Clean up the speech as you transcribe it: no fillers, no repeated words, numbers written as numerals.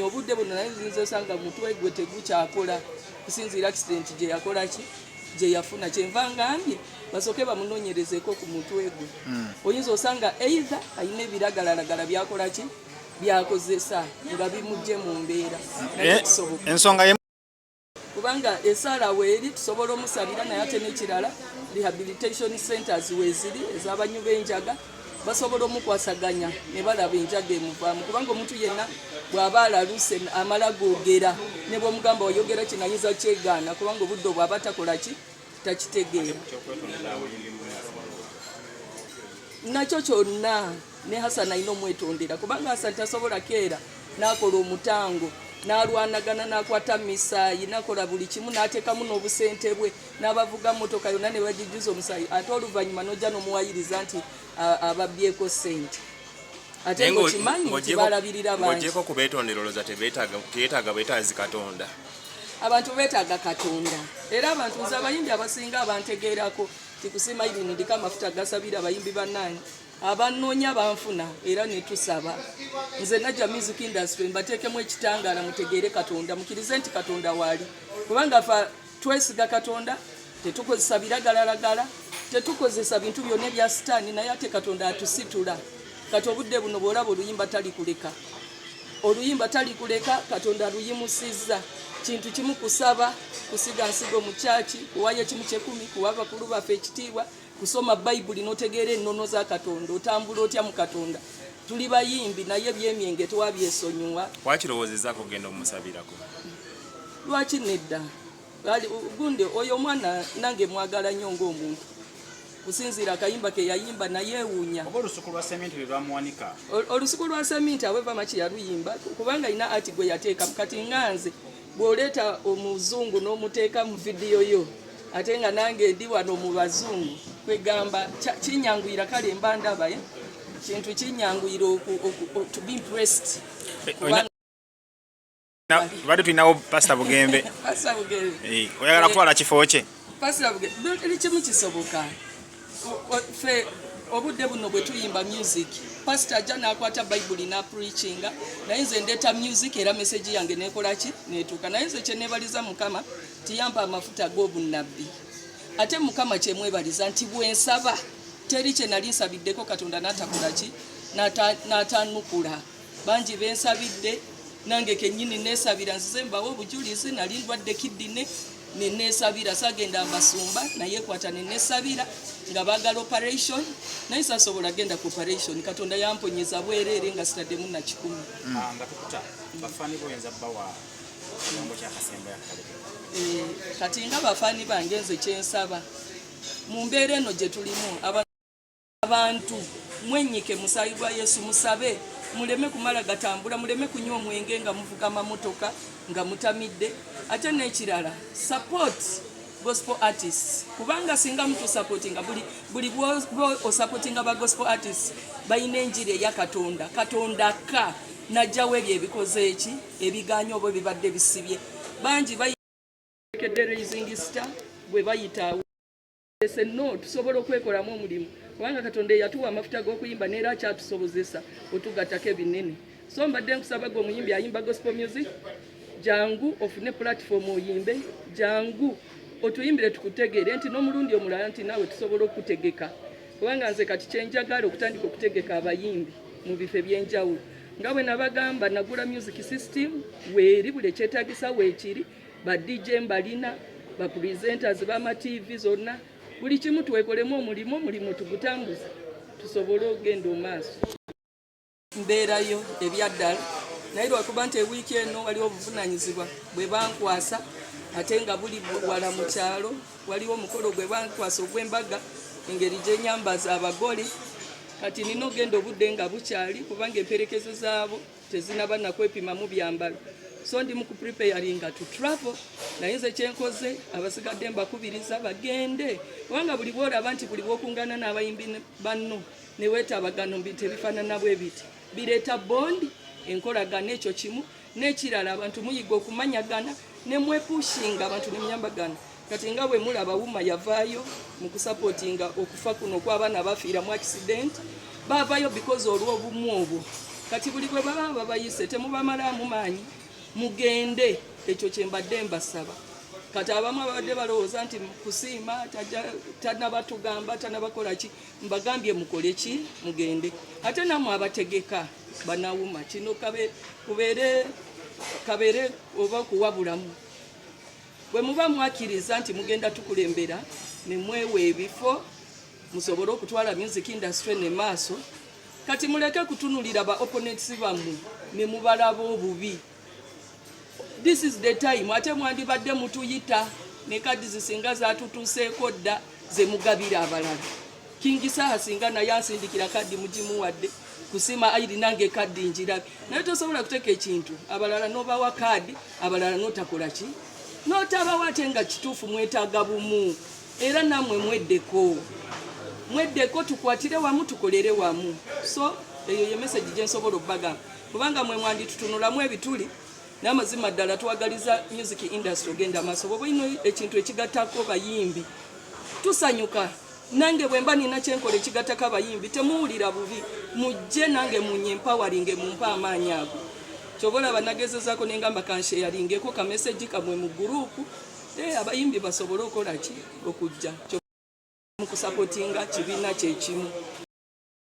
Obudde buno naye ziyinza osanga mutwe gwe tegukyakola kusinziira accident gye yakola ki gye yafuna. Kyenva ngambye basooke bamunoonyerezeko ku mutwe gwe. Oyinza osanga either alina ebiragalalagala byakola ki byakozesa nga bimugye mu mbeera, naye kisoboka. Ensonga ye Kubanga esaala weeri, tusobola omusabira, naye ate n'ekirala, rehabilitation centers weeziri ez'abanywi b'enjaga, basobola omukwasaganya ne balaba enjaga emuvaamu, kubanga omuntu yenna bw'aba alaluse amala googera, ne bw'omugamba oyogera kino ayinza kyegaana, kubanga obudde obwo aba takola ki, takitegeera. Nakyo kyonna ne Hassan alina omwetondera, kubanga Hassan tasobola keera n'akola omutango n'alwanagana n'akwata misaayi n'akola buli kimu n'ateekamu n'obusente bwe n'abavuga motoka yonna ne bagijjuza omusaayi, ate oluvannyuma n'ojja n'omuwayiriza nti ababyeko ssente, ate Naye ng'okimanyi nti balabirira bangi. Ng'ogyeko kubeetondera, olowooza teyeetaaga bwetaazi Katonda? Abantu beetaaga Katonda, era abantu, nze abayimbi abasinga abantegeerako tikusiima irini, ndiko amafuta gasabira abayimbi bannange, abanoonya banfuna era netusaba. Nze najja music industry mbateekemu ekitangaala, mutegeere Katonda, mukirize nti Katonda waali, kubanga fa twesiga Katonda, tetukozesa biragalalagala, tetukozesa bintu byonna ebya sitaani, naye ate Katonda atusitula. Kati obudde buno bw'olaba oluyimba talikuleka, oluyimba talikuleka, Katonda luyimusizza. Kintu kimu kusaba, kusiga nsigo mu kyaki, kuwayo ekimu kyekumi, kuwa bakulu baffe ekitiibwa, kusoma Bayibuli n'otegeera ennono za Katonda, otambula otya mu Katonda. Tuli bayimbi, naye ebyemyenge twabyesonyiwa. Wakirowoozezaako ogenda omusabirako? Lwaki nedda? Gundi oyo omwana nange mwagala nnyo ng'omuntu, kusinziira akayimba ke yayimba, nayeewuunya. Oba olusuku lwa seminti lwe lwamuwanika? Olusuku lwa seminti aweva maki yaluyimba kubanga alina ati gwe yateekamu. Kati nga nze bw'oleeta omuzungu n'omuteeka mu vidiyo yo, ate nga nange ndi wano mu bazungu, kwegamba kinyanguyira. Kale mba ndaba, eh? Kintu kinyanguyira to be impressed. Tubadde tulinawo Pasita Bugembe. Pastor Bugembe. Oyagala kutwala kifo kye? Pastor Bugembe, buli kimu kisoboka. Ffe obudde buno bwe tuyimba music, pastor ajja n'akwata Bayibuli n'apreachinga, naye nze ndeeta music era message yange nekola ki, netuuka. Naye nze kyenebaliza Mukama tiyampa amafuta g'obunnabbi, ate Mukama kyemwebaliza nti bwensaba teri kye nali nsabiddeko Katonda n'atakola ki, n'atanukula. Bangi bensabidde, nange kennyini nesabira, nzize mbawe obujulizi. Nali ndwadde kidney, nenesabira, sagenda mbasumba, naye kwata nenesabira nga baagala operation, naye sasobola genda ku operation. Katonda yamponyeza bwereere nga sitaddemu na 100. Ah, nga tukuta, bafaani boyinza bawa ekigambo kyakasemba yakaleke? Kati nga bafaani bange, nze kyensaba mu mbeera eno gye tulimu, abantu mwenyike musaayi gwa Yesu, musabe, muleme kumala gatambula, muleme kunywa omwenge nga muvuga amamotoka nga mutamidde. Ate n'ekirala, support gospel artists, kubanga singa mutusupportinga, buli bwo osupportinga ba gospel artists, balina enjiri eya Katonda, Katonda ka najjawo ebyo ebikoze eki ebiganya oba ebibadde bisibye bangi bayekedde. Rising Star bwe bayita ese no tusobola okwekolamu omulimu, kubanga Katonda eyatuwa amafuta g'okuyimba neera akyatusobozesa otugattako ebinene. So mbadde nkusaba gwe omuyimbi ayimba gospel music, jangu ofune platform oyimbe, jangu otuyimbire tukutegeere nti n'omulundi omulala nti naawe tusobola okutegeka, kubanga nze kati kyenjagala okutandika okutegeka abayimbi mu bifo ebyenjawulo. Nga bwe nabagamba, nagula music system, weeri buli ekyetagisa weekiri, ba DJ mbalina, ba presenters bama TV zonna, buli kimu. Twekolemu omulimu, omulimu tugutambuze tusobole okugenda omaaso. Mbeerayo ebyaddala, naye lwakuba nti ewiiki eno waliwo obuvunanyizibwa bwe bankwasa, ate nga buli wala mu kyalo, waliwo omukolo gwe bankwasa ogw'embaga, engeri gyenyambaza abagole. Kati nina ogenda obudde nga bukyali, kubanga emperekezo zaabo tezinaba nakwepimamu byambalo, so ndi mu kupreparinga to travel. Naye nze kyenkoze, abasigadde mbakubiriza bagende, kubanga buli bwolaba nti buli bwokungana n'abayimbi banno neweetabagano mu bintu ebifaanana bwe biti, bireeta bond, enkolagana. Ekyo kimu. N'ekirala, abantu muyiga okumanyagana ne mwepushinga, abantu ne muyambagana. Kati nga bwe mulaba, UMA yavaayo mu kusupportinga okufa kuno okw'abaana bafiira mu accident, baavayo because olw'obumu obwo. Kati buli bwe baba babayise, temubamalaamu maanyi. Mugende, ekyo kyembadde mbasaba. Kati abamu ababadde balowooza nti kusiima tanabatugamba, tanabakola ki, mbagambye mukole ki? Mugende. Ate nammwe abategeka banawuma kino kubeere kabeere oba okuwabulamu. Bwe muba mwakkiriza nti mugenda tukulembera ne mwewa ebifo musobole okutwala music industry ne maaso, kati muleke kutunulira ba opponents bammwe ne mubalaba obubi. This is the time. Ate mwandibadde mutuyita ne kadi zisinga zatutuuseeko dda ze mugabira abalala. King Saha singa naye ansindikira kadi mugimuwadde, kusima airi nange kadi njirabe. Naye tosobola kuteeka ekintu abalala n'obawa kadi, abalala n'otakola ki, n'otabawa, ate nga kituufu mwetaaga bumu. Era nammwe mweddeko, mweddeko, tukwatire wamu, tukolere wamu. So eyo ye message gye nsobola okubagamba, kubanga mwe mwanditutunulamu ebituli n'amazima ddala twagaliza music industry ogenda maaso. Bwoba olina ekintu ekigattako bayimbi, tusanyuka. Nange bwe mba nina kyenkola ekigattako abayimbi, temuwulira bubi, mujje nange munyempoweringe, mumpe amaanyi ago. Kyoba olaba nagezezaako nengamba kansharingeko kamessage kamwe mu group, abayimbi basobole okola ki, okujja mukusupportinga kibiina kyekimu.